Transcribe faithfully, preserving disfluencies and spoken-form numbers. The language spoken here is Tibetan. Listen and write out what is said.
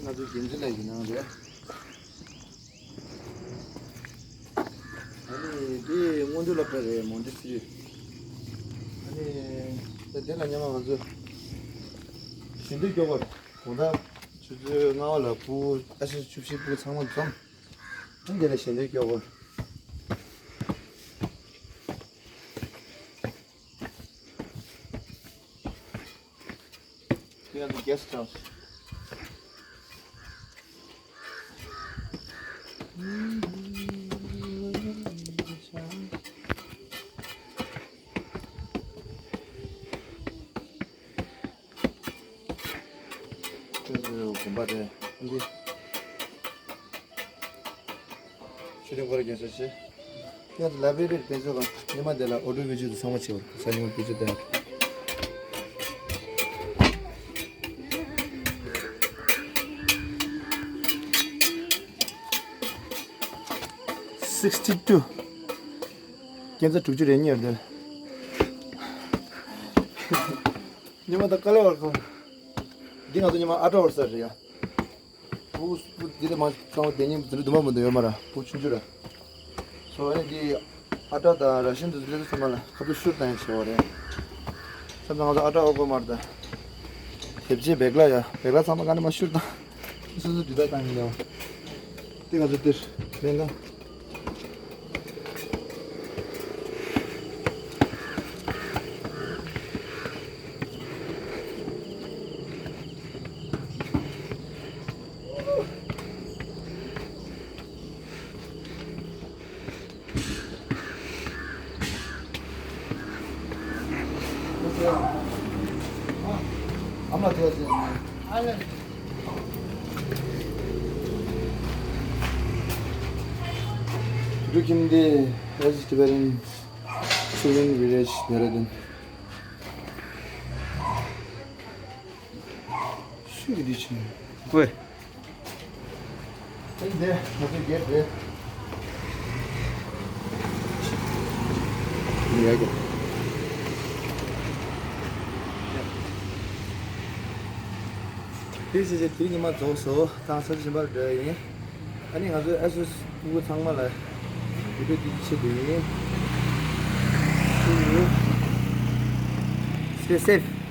ང་ཚོ་འགན་འཛིན་ལགས་ཀྱི་ནང་རེད། ཨ་ནི་འདི་སྔོན་འགྲོ་སློབ་གྲྭ་རེད། མོན་ཏེ་སི་རི། ཨ་ནི་ད་དེ་ལ་མཉམ་པ་ང་ཚོ་ཞལ་འདོན་སྐྱོར་བར་དགོང་དག་ཆུ་ཚོད་ལྔ་པ་ལ་ཕྲུ་གུ་ཨ་ཤི་བཅུ་བཞི་ཕྲུ་གུ་ཚང་མ་འཛོམས། ཨ་ནི་དེ་ལ་ཞལ་འདོན་སྐྱོར་བར། We are the guest house. དགོན་པ་རེད། འདི། ཆོས་དོན་སྐོར་རྒྱན་གསར་ཆེ། ཡང་ལའི་བྷྲེ་རི་དཔེ་མཛོད་ཁང་། ཉི་མ་དེ་ལ་ཨོ་ཌིའོ་བི་ཇུ་ལ་ཚང་མ་བྱེད་པ། ས་ཉི་མ་དཔེ་མཛོད་བསྟན། sixty two། ཁྱེད་ཚོ་དྲུག་ཅུ་རེ་གཉིས་ཡོད་འདུག། ཉི་མ་དང་དཀའ་ལས་བར་ཁང་། འདི་ང་ཚོ་ཉི་མ་ཨ་ཏྲ་བར་ས་རེད་ཡ། བུ་བུ་འདི་ལས་མ་གཙང་བོ་དེ་ཉིན་འཛིན་གྲྭ་དུ་མ་མི་འདུག་ཡོད་མ་ར། བུ་ཆུང་ཆུང་ར། སོ་ཨ་ནི་འདི་ཨ་ཏྲ་དང་ར་ཤན་དུ་འཛིན་གྲྭ་ཚང་མ་ལ་ཁ་ཐུག་ཤུར་བཏང་ཡ་བྱེད་བ་རེད། མཚམས་མཚམས་ང་ཚོ་ཨ་ཏྲ་ཨོ་གོ་མར་དང་། དེབ་ཆེན་བེག་ལ་ཡ་བེག་ལ་ཚང་མ་ག་ནས་མ་ཤུར་བཏང་། སོ་སོ་འདི་ལྟར་བཏང་ཡིན་ལེའོ། འདི་ང་ཚོ་འདིར་ལེན་ག། Dukin de Tibetan Children Village, Dehradun. ཤུགས་ཀྱིས་འདི་ཕྱིན། ཝེ། ཨེ་འདི་ང་ཚོའི་གེ་ཊི་རེད། འདི་ཡག་གི། དེ་བྱས་བྱས་དེ་ཉི་མ་རྫོགས་སོ། ད་ས་ཆ་གཞན་པར་འགྲོ་ཡ་ཡིན། ཨ་ནི་ང་ཚོའི་ཨེ་སི་ཨེ་སི་སྤུ་གུ་ཚང་མ་ལ་བི་ཌི་ཡོ་འདི་ཆེད་དུ་ཡིན། Stay safe.